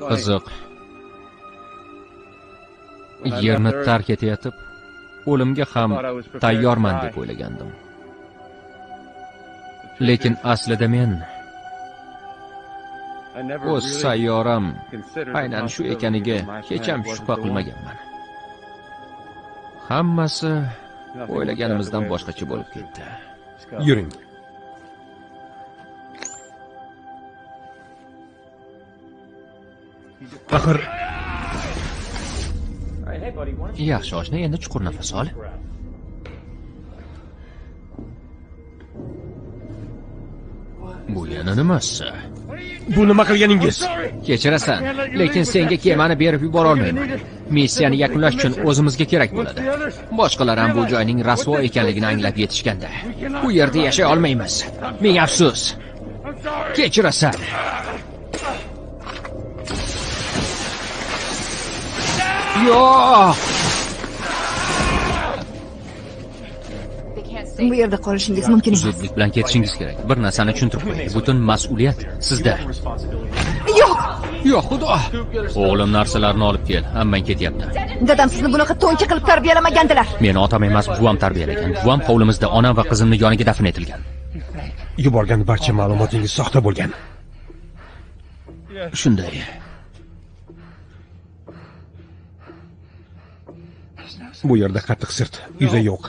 Qiziq. Yerni tark etayotib, o'limga ham tayyorman deb o'ylagandim. Lekin aslida men o'z sayyoram aynan shu ekaniga hech ham shubha qilmaganman. Hammasi o'ylaganimizdan boshqacha bo'lib ketdi. Yuring. Axir Yaxshi oshna, endi chuqur nafas ol. Bu yana nimasi? Bu nima qilganingiz? Kechirasan, lekin senga kemani berib yubora olmayman. Missiyani yakunlash uchun o'zimizga kerak bo'ladi. Boshqalar ham bu joyning rasvo ekanligini anglab yetishganda. Bu yerda yashay olmaymiz. Ming afsus. Kechirasan. Yo'q! Bu yerda qolishingiz mumkin emas. Zudlik bilan ketishingiz kerak. Bir narsani tushuntirib qo'ying. Butun mas'uliyat sizda. Yo'q! Yo'q, xudo! O'g'lim, narsalarni olib kel. Hammang ketyapti. Dadam sizni bunaqa to'nka qilib tarbiyalamagandilar. Meni otam emas, buvam tarbiyalagan. Buvam hovlimizda onam va qizimni yoniga dafn etilgan. Yuborgan barcha ma'lumotingiz soxta bo'lgan. Shunday. Bu yerda qattiq sirt, yuza yo'q.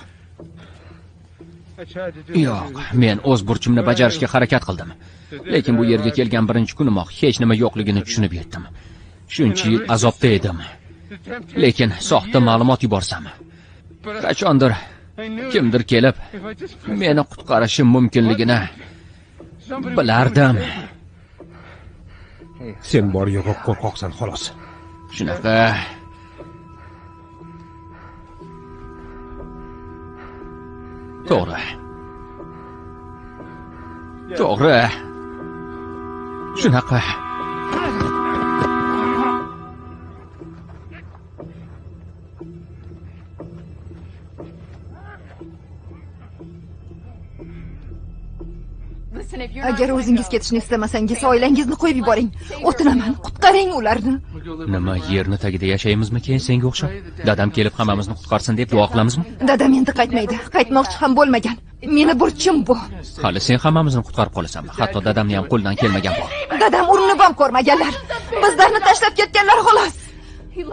Yo'q, men o'z burchimni bajarishga harakat qildim. Lekin bu yerga kelgan birinchi kunimoq hech nima yo'qligini tushunib yetdim. Shuncha yil azobda edim. Lekin soxta ma'lumot yuborsam, qachondir kimdir kelib meni qutqarishi mumkinligini bilardim. Sen bor yo'g'i qo'rqoqsan, xolos. Shunaqa. To'g'ri. To'g'ri. Shunaqa. Agar o'zingiz ketishni istamasangiz, oilangizni qo'yib yuboring. O'tinaman, qutqaring ularni. Nima, yerni tagida yashaymizmi keyin senga o'xshab? Dadam kelib hammamizni qutqarsin deb duo qilamizmi? Dadam endi qaytmaydi. Qaytmoqchi ham bo'lmagan. Meni burchim bu. Hali sen hammamizni qutqarib qolasanmi? Hatto dadamni ham qo'ldan kelmagan bu. Dadam urinib ham ko'rmaganlar. Bizlarni tashlab ketganlar xolos.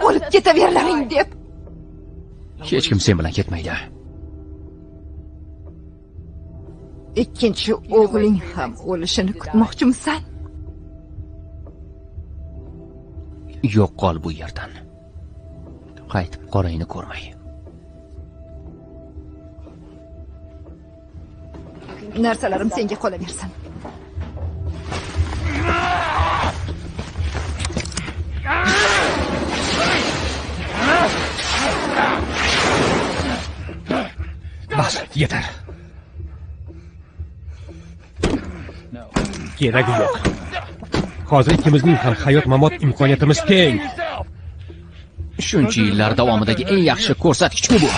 O'lib ketaverlaring deb. Hech kim sen bilan ketmaydi. Ikkinchi o'g'ling ham o'lishini kutmoqchimisan? Yo'q, qol bu yerdan. Qaytib qorayni ko'rmay. Narsalarim senga qolaversin. Bas, yetar. Keragi yo'q. Hozir ikkimizning ham hayot mamot imkoniyatimiz teng. Shuncha yillar davomidagi eng yaxshi ko'rsatkich bu.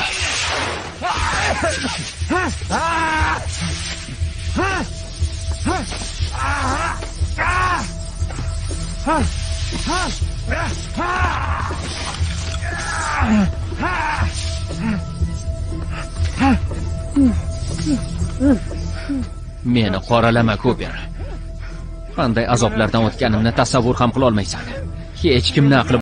Meni qoralama, Kuper. Qanday azoblardan o'tganimni tasavvur ham qila olmaysan. Hech kimni aqli